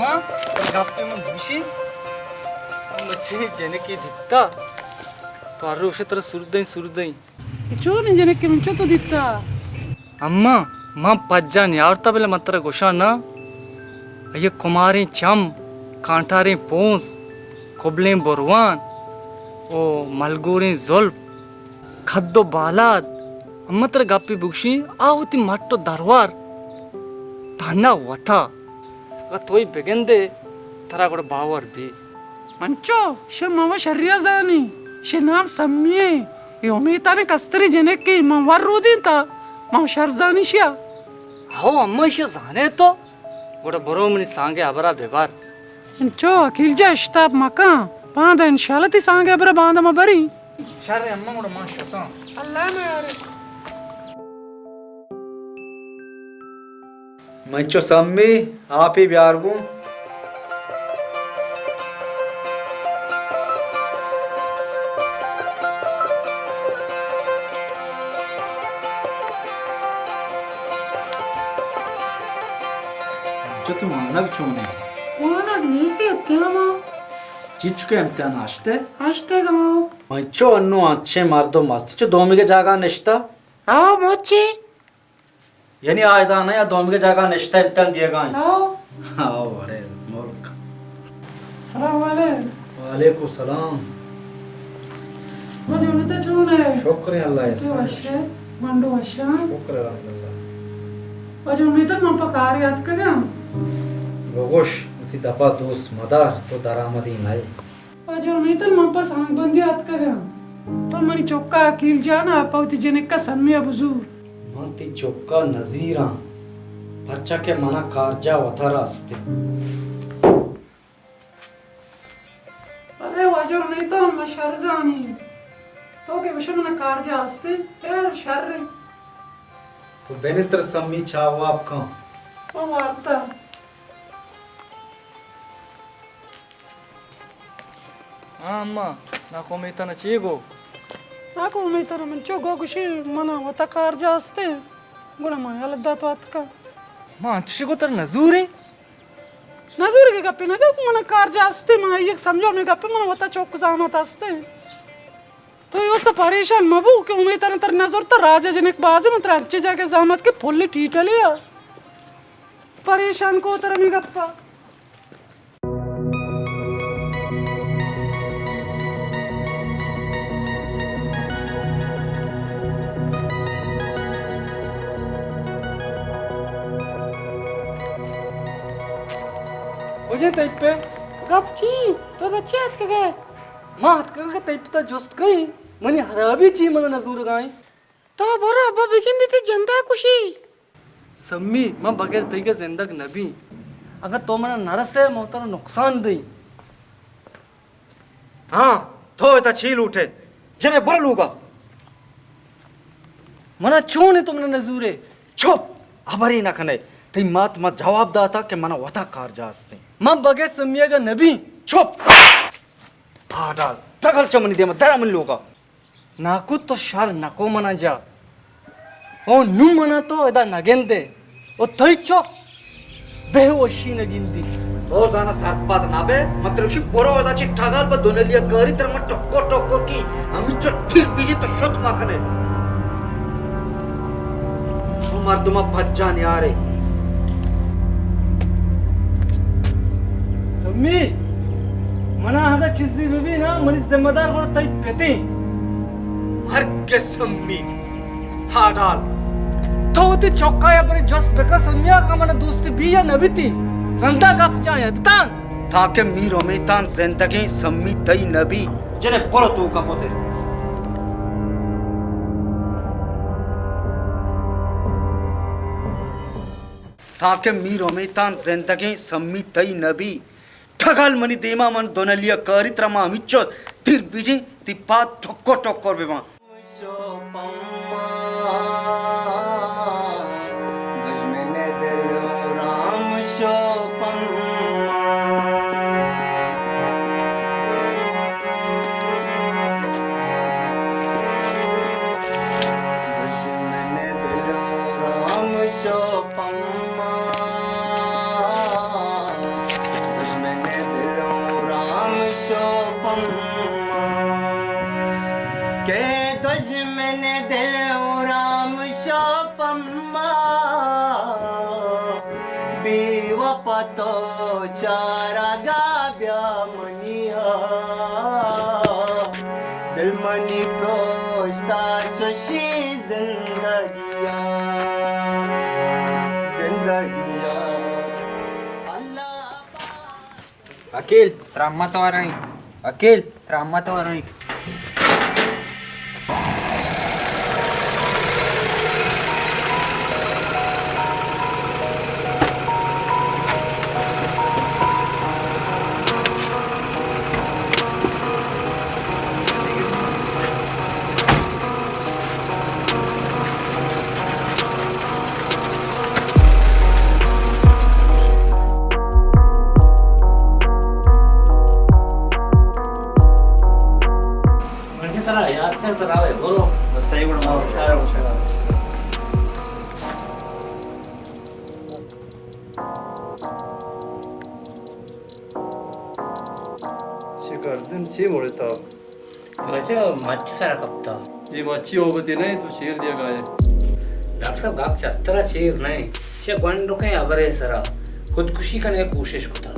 ہاں، گپے من گوشی، من بچے جنکے دیتا، تو ہر روش ترا سردیں، سردیں۔ اے چونیں جنکے من چو تو دیتا؟ اماں، من پجا نیارتا، بلے من ترا گوشاں نا، آئی کماریں چم، کانٹاریں پونز، کبلیں بروان و ملگوریں زلپ، کد و بالاد، اماں ترا گپے بگوشیں، آ وتی مٹ و دروار تہنا وتا۔ اگاں توئی بگندے، ترا گڑا باور بی۔ من چو، شے من و شریا زانی، شے نام سمی ایں۔ اے امیتان کستری جنکے، من ور رودینتا، من شر زانی شیا۔ ہو، اما شے زانے تو، گڑا برو منی سانگے ہبرا ببر۔ انچو اکیل جا اشتاپ مکن، باندا انشاءاللہ تی سانگے ہبرا باندا ما بریں۔ شر اما گڑا ما شتاں۔ اللہ میارے۔ من چو سمی آپی بیار گوں۔ چو تو وانگ چون ئے؟ وانگ نیست اتیاں ما۔ چیچکے امتحان اشتے؟ اشتے گا۔ من چو انو انچیں مردم است، چو دومیگے جاگہ نشتہ؟ آ مچی۔ یعنی آ ادا نہ یا دومیگے جاگہ نشتہ امتحان دیگا ایں؟ ہاں۔ ہاں، ارے ملک۔ سلام علیکم۔ وعلیکم السلام۔ واجہ امیت چون ئے؟ شکر اللہ احسان۔ وش ئے؟ گونڈو وش آں؟ شکر الحمدللہ۔ واجہ امیت من پہ کارے اتکگاں۔ بگوش، وتی دپا دوست مدار، تو درآمدی نہ ئے۔ واجہ امیت من پہ سانگ بندی اتکگاں۔ تو منی چکا اکیل جان ء پہ وتی جنکا سمی ء بزور۔ من تئی چکا نزیراں، پرچا کہ منا کارجاہ وتارا است انت۔ ارے واجہ امیت، من شر زانی۔ تو کہ بشو منا کارجاہ است انت، خیر شر انت۔ تو بنتر سمی چاہ واب کن۔ من وارتا۔ ہاں اماں، ناکو امیتان ء چے گو؟ ناکو امیتان ء من چو گو گوشی، من ء وتا کارجاہ است انت، گڑا من یلہ دات و اتکاں۔ ما انچشی گو ترا نزوریں؟ نزورگ ء گپے نہ جنت، من ء کارجاہ است انت، من ء یک سمجھو ہمے گپ انت، من ء وتا چک زامات است انت۔ تو اے واستا پریشان مہ بو کہ امیتان ء ترا نزورتا، راج ء جنک بازیں، من ترا انچیں جاگہ زامات کہ پل ٹیٹلے ء پریشان کو ترا ہمے گپ ء۔ کجے تئی پت؟ گپ چی؟ تو دچے اتکگ ئے؟ ما اتکگ کہ تئی پت ء جست کئیں؟ منی ہرابی چی من ء نزورگائیں؟ تو برو ابا بگندی تئی جندا کشی۔ سمی، من بغیر تئیگ ء زندگ نہ بیں۔ اگاں تو من ء نہ رسئے، من ترا نقصان دئیں۔ ہاں، تو ادا چی لوٹئے؟ جنئے برو لوگا۔ من ء چون انت تو من ء نزورئے؟ چپ! ہبرے نہ کنئے۔ تئی مات ما جواب داتا کہ من ء وتا کارجاہ استیں۔ من بغیر سمیگ ء نہ بیں۔ چپ! پاڈال! دگل چہ منی دیما درا منی لوگا۔ ناکو تو شر نکو منا جا۔ او نوں منا تو ادا نگندے۔ او تئی چک بے وشی نگندی۔ تو زانا سرپد نبے، من ترا گوشی برو ادا چی ٹگل پہ دونلیا کاری ترا من ٹکر ٹکر کی، ہمینچو تیر بیجی تو شت مکنے۔ تو مردما پجا نیارے۔ سمی، منا اگہ چیزی ببی نا، منی ذمہ دار گڑا تئی پتیں۔ ہرگز سمی، ہاڈال۔ تو وتی چکا یا برے جست بکن سمی، اگہ منا دوست بی یا نبیتی، رندا گپ جایا بتان۔ تاکہ میر امیتان زندگیں سمی تئی نبی۔ جنے برو تو کپوتے۔ تاکہ میر امیتان زندگیں سمی تئی نبی۔ ٹگل منی دیما من دونلیا کاری ترا ما ہمیچو تیر بیجیں تی پاد ٹکر ٹکر بباں۔ پہ تو چارگ ءَ بیا منی ھال، دل منی پروشتا چشی زندگی ءَ، زندگی ءَ۔ اللہ پاک۔ عقیل، ترا ما توارائیں۔ عقیل، ترا ما توارائیں۔ مرچی ترا یاستر ترا وے برو۔ بس صحیح گڑا ما ہوشیار، ہوشیار۔ شکردن چی مڑتا؟ واجہ مچ سرا کپتا۔ اے مچی اوبتی نہیں تو شیر دیا گائے۔ ڈاکٹر صاحب، گپ چترا چیر نہیں، چہ گونڈکیں ابرے سرا خودکشی کنے کوشش کتا۔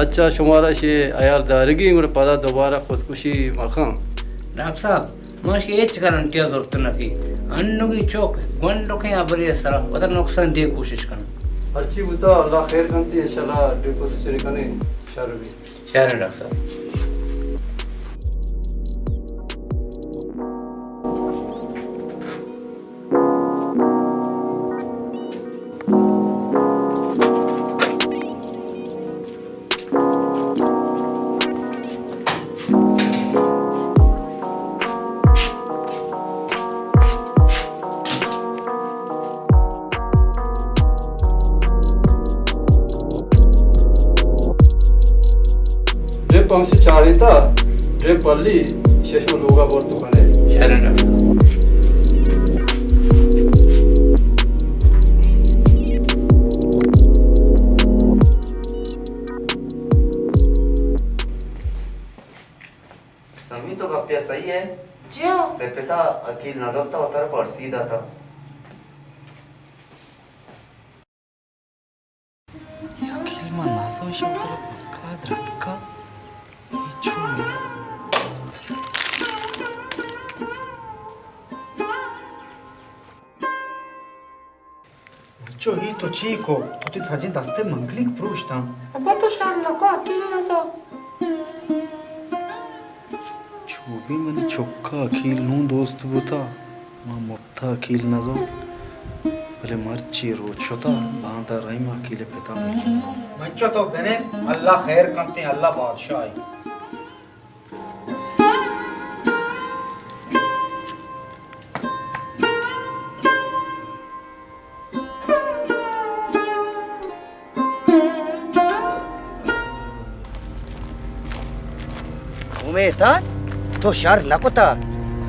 اچھا، شمارا شے عیال دارگی گڑا پدا دوبارہ خودکشی مکن۔ ڈاکٹر صاحب، ما شے ہچ گارنٹیا زرت نکی۔ انوگی چوک گونڈکیں ابرے سرا وتا نقصان دے کوشش کن۔ ہرچی بوتا اللہ خیر کنتی، انشاءاللہ ڈیپو سے چرے کنے شر بی۔ شر ڈاکٹر صاحب۔ ڈرپ ہمشی چاریتا، ڈرپ پلی ششم لوگا برت کنے۔ شر ڈاکٹر صاحب۔ سمی، تو گپیا صحیح ہے؟ جی ہاں۔ تے پتا عقیل نظر تا وتر پرسی داتا۔ عقیل، من نازم شم ترا پنکھا درتکا۔ اے چون؟ بچو، اے تو چی کو؟ تو تی سجیں دستے منگلیک پروشتاں۔ ابا، تو شر نکو، عقیل نزا۔ چو بی منی چکا عقیل نوں دوست بوتا، ما مپتا عقیل نزانت، بلے مرچی روچ شتا، باندا رحیم عقیل پتا ملنگا۔ منچو تو بنند، اللہ خیر کنتیں، اللہ بادشاہ۔ امیتان، تو شر نہ کتا۔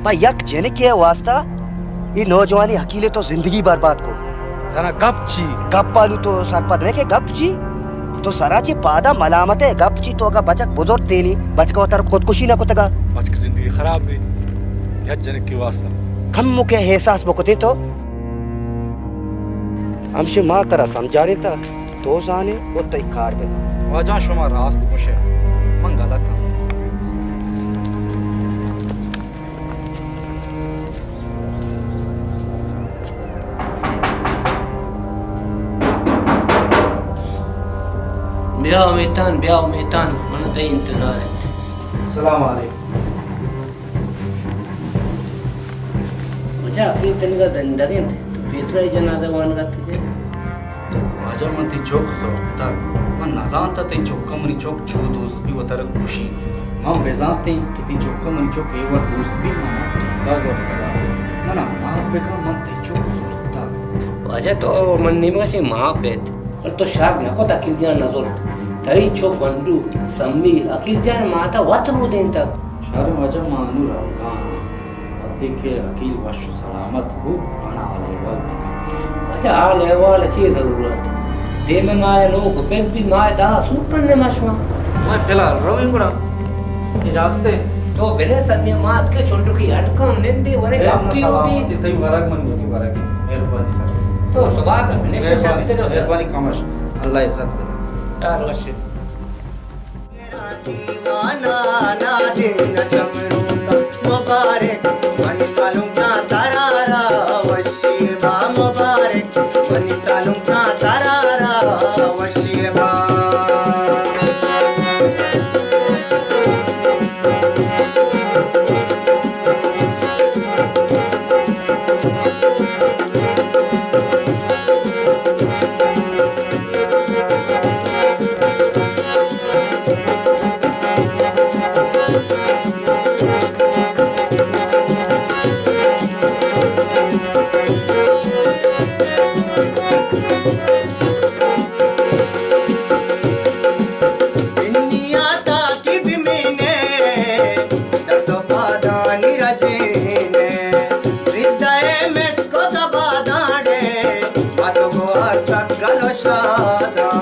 پہ یک جنکے ء واسطہ اے نوجوانی عقیل ء تو زندگی برباد کو۔ زانا گپ چی؟ گپ آ نوں تو سرپد نہ کہ گپ چی؟ تو سرا چہ پادا ملامت ئے، گپ چی؟ تو اگاں بچک بزرتینی، بچک وتر خودکشی نہ کتگا۔ بچک زندگی خراب بی، یک جنکے واسطہ۔ کمکے احساس بکتیں تو۔ ہمشی ما ترا سمجھارینتا، تو زانے و تئی کار بزان۔ واجہ، شما راست گوشے، من غلط آں۔ بیا امیتان، بیا امیتان، من تئی انتظار انت۔ سلام علیکم۔ واجہ، عقیل تنیگا زندگ انت، تو پیسرا اے جنازہ وانگ ء اتکگ ئے؟ واجہ، من تئی چک زرتگ، من نزانتہ تئی چک ء منی چک چو دوست بی وترا کشی۔ من بزانتیں کہ تئی چک ء منی چک اے وڑ دوست بی، من ٹنگا زرتگ ء۔ منا معاف بکن، من تئی چک زرتگ۔ واجہ، تو من نیمگا چہ معاف بیت، بلے تو شر نہ کت عقیل جان نہ زرت۔ تئی چک بنڈو سمی عقیل جان ماتا وت رودینتگ۔ شر واجہ، ما انو روگا آں۔ وھدے کہ عقیل وش و سلامت بو، آنا حال احوال بکن۔ اچھا، حال احوال چی ضرورت؟ دیم ماہ نوک پل بی، ماہ دہ سور کن ما شما۔ ما فی الحال رویں گڑا۔ اجازت ہے؟ تو بلے سمی مات کے چنڈو کی ہٹ کم نندے ورے اے گپی ہو بی۔ سلامتی، تئی ورگ من گوتی ورگ۔ مہربانی سر۔ تو صبح کا بنشتے مہربانی، شب تیرے مہربانی کمش۔ اللہ عزت بدے۔ یار وشی۔ دیوانہ نادین چمروکا مبارک، منی سالونکا ترارا وشی با مبارک، منی سالونکا ترارا وشی با۔ دنیا تا کہ بمینئے، دست و پادانی رجینئے، زندئے مسک و زبادانئے، ما تو گوار سک گل و شاداں۔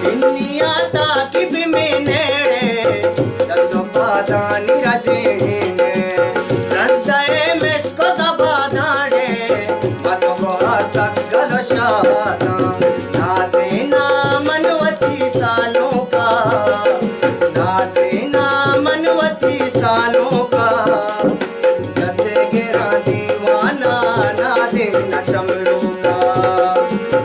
دنیا تا کہ بمینئے، دست و پادانی رجینئے، زندئے مسک و زبادانئے، ما تو گوار سک گل و شاداں۔ نازیناں من وتی سالونکا، نازیناں من وتی سالونکا، دستے گراں دیوانہ نازیناں چمروکا،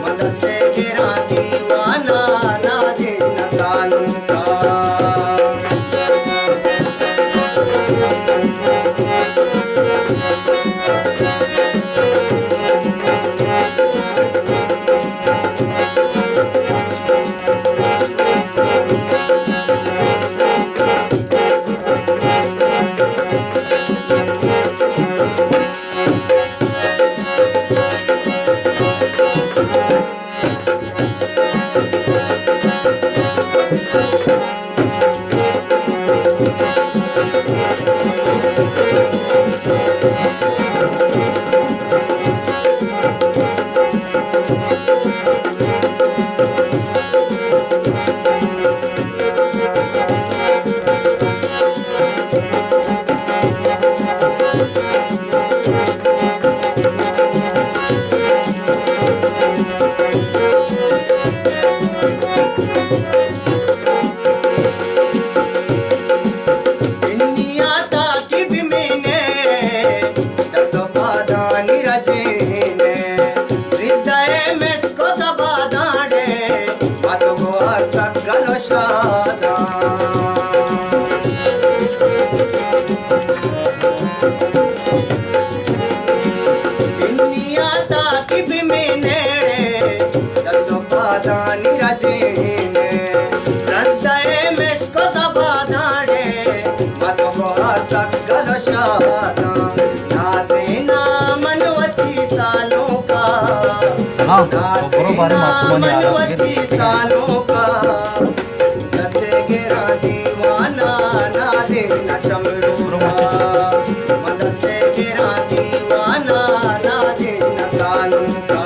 من دستے گراں دیوانہ نازیناں سالونکا۔ دنیا تا کہ بمینئے، دست و پادانی رجینئے، زندئے مسک و زبادانئے، ما تو گوار سک گل و شاداں۔ دنیا تا کہ بمینئے، دست و پادانی رجینئے، زندئے مسک و زبادانئے، ما تو گوار سک گل و شاداں۔ نازیناں من وتی سالونکا، سلام۔ نازیناں من وتی سالونکا، دستے گراں دیوانہ نازیناں چمروکا، من دستے گراں دیوانہ نازیناں سالونکا۔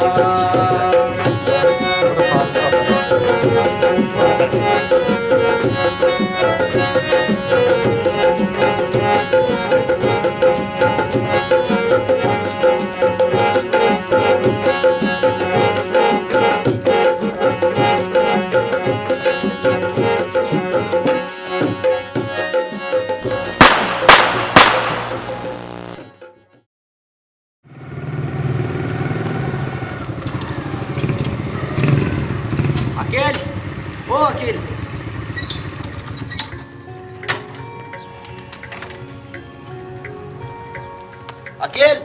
عقیل، او عقیل۔ عقیل۔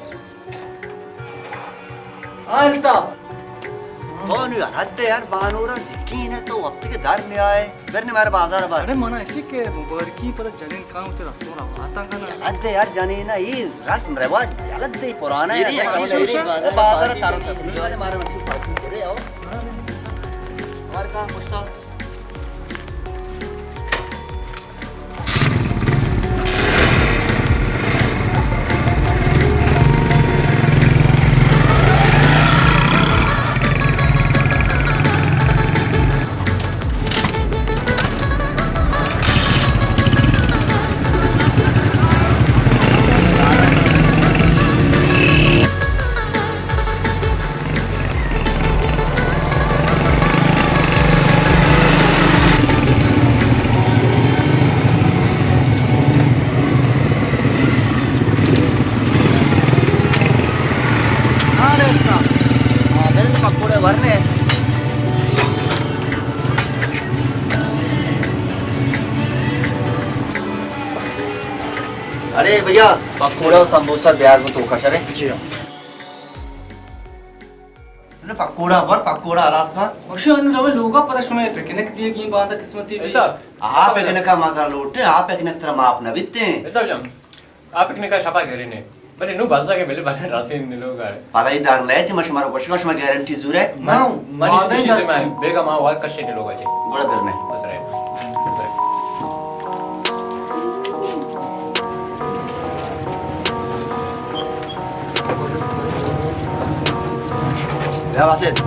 ہاں، الطاف۔ تو نوں یلہ دے یار، بانورا سکین ہے، تو وقتی کہ در نیائے۔ برنے مارا بازار بار۔ اڑے منا ایشی کہ مبارکی پدا جنین کام تے رسم رواتاں کنا۔ یلہ دے یار جنین، ای رسم رواج یلہ دے پرانا ہے۔ بازار تارو سب۔ مارا منچی پاچی کرے آؤ۔ ہمارے کام پوچھتا۔ بھیا، پکوڑا و سموسہ بیار گوں توکا شرے۔ جی ہاں۔ نہ، پکوڑا بر، پکوڑا ہلاس کن۔ اوشی انو روے لوگا، پدا شمئے پکنک دیگی باندا قسمتی بی۔ آ پکنک ما ترا لوٹیں، آ پکنک ترا معاف نہ بیتیں۔ الطاف جان، آ پکنک شپا گریں۔ بلے نو بزگ ءَ بلے بلے راسیں لوگ ءَ۔ پدا اے دار لہتے ما شمارا گوشگا شما گارنٹی زورے؟ من، من وعدہ کشی سے دار۔ من بیگا ما وعدہ کشی لوگ ءَ۔ گڑا برنے۔ بس رہے۔ بیا باسط۔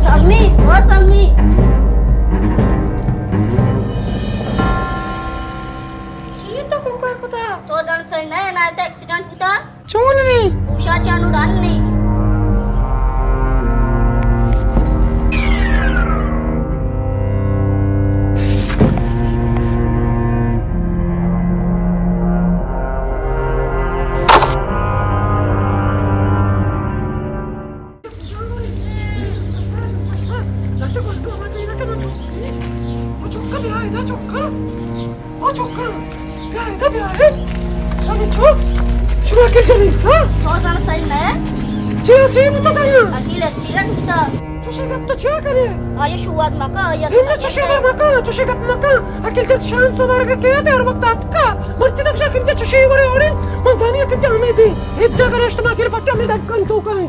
سلمی، او سلمی۔ چی تو کوکار کتا؟ تو زن سہی نہ ئے، نہ تو ایکسیڈنٹ بوتا۔ چون نی؟ اوشا چانو ڈن نی۔ او چکا، بیا ادا چکا۔ او چکا، بیا ادا بیا رے۔ ہمے چو، شما کل جنی، ہاں؟ تو زن سہی نہ ئے؟ چی، چی بوتا سہی؟ اکیل ایکسیڈنٹ بوتا۔ چوشے گپ تو چیا کرے؟ آیا شوہاز مکا، آیا انگا چوشے گپ مکا، چوشے گپ مکا۔ اکیل جن شان سوارگا کیا تے ہر وقت آتکا۔ مرچی تک شاکن جا چوشے وڑے وڑے۔ من زانی اکیل جا ہمیں دے۔ ہچ جا کرے اشتما گر پٹا میں دکن تو کرے۔